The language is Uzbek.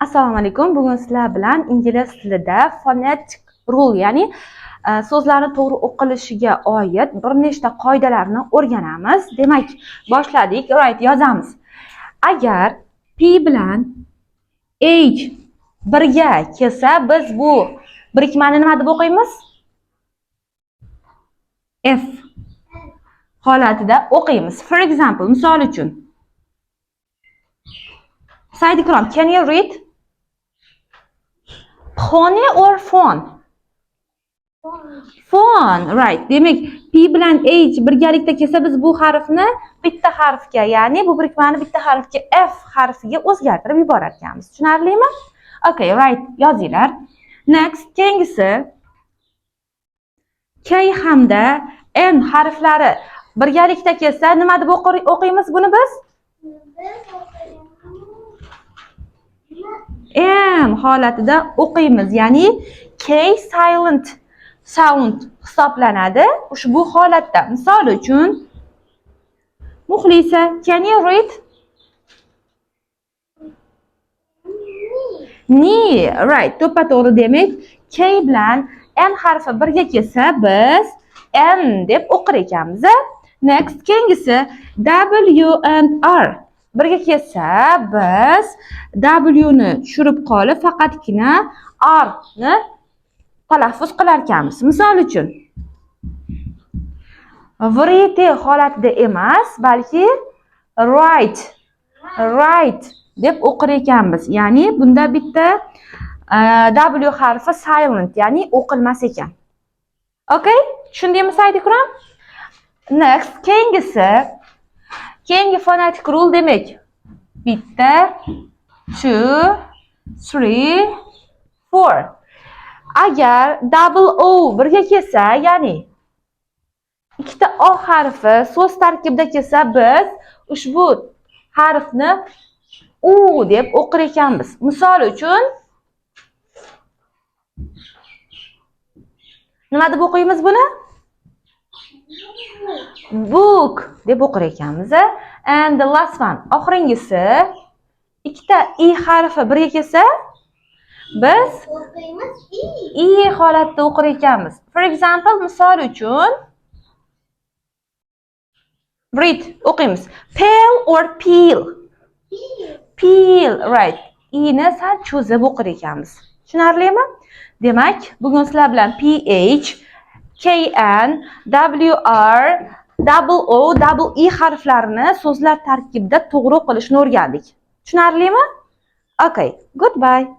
Assalomu alaykum. Bugun sizlar bilan ingliz tilida phonetic rule, ya'ni so'zlarni to'g'ri o'qilishiga oid bir nechta qoidalarni o'rganamiz. Demak, boshladik. Right, yozamiz. Agar P bilan H birga kelsa, biz bu birikmani nima deb o'qiymiz? F holatida o'qiymiz. For example, misol uchun. Said Ikrom, can you read? Pony or phone? Phone, right. Demak, P bilan H birgalikda kelsa, biz bu harfni bitta harfga, ya'ni bu birikmani bitta harfga, F harfiga o'zgartirib yuborar ekanmiz. Tushunarlimi? Okay, right, yozinglar. Next, keyingisi K hamda N harflari birgalikda kelsa, nima deb o'qiymiz buni biz? Biz o'qiymiz. M holatida o'qiymiz. Ya'ni K silent sound hisoblanadi ushbu holatda. Misol uchun, Muxlisa, can you read? Ni, right, to'ppa-to'g'ri. Demak, K bilan N harfi birga kelsa, biz N deb o'qir ekanmiz. Next, keyingisi W and R birga kelsa, biz W ni tushirib qolib, faqatgina R ni talaffuz qilar ekanmiz. Misol uchun, write holatida emas, balki right, right deb o'qir ekanmiz. Ya'ni bunda bitta W harfi silent, ya'ni o'qilmas ekan. Okay? Tushundingmi, Said Ikrom? Next, keyingisi, keyingi phonetic rule, demak, bitta, two, three, four. Agar double O birga kelsa, ya'ni ikkita O harfi so'z tarkibida kelsa, biz ushbu harfni U deb o'qir ekanmiz. Misol uchun, nima deb o'qiymiz buni? Book deb o'qir ekanmiz. And the last one, oxiringisi, ikkita I harfi birga kelsa, biz O'qiymiz I. I holatda o'qir ekanmiz. For example, misol uchun, read, o'qiymiz. Pale or peel? Peel, right. I ni sal cho'zib o'qir ekanmiz. Tushunarlimi? Demak, bugun sizlar bilan PH, KN, WR, double O, double E harflarini so'zlar tarkibida to'g'ri o'qilishini o'rgandik. Tushunarlimi? Okay, goodbye.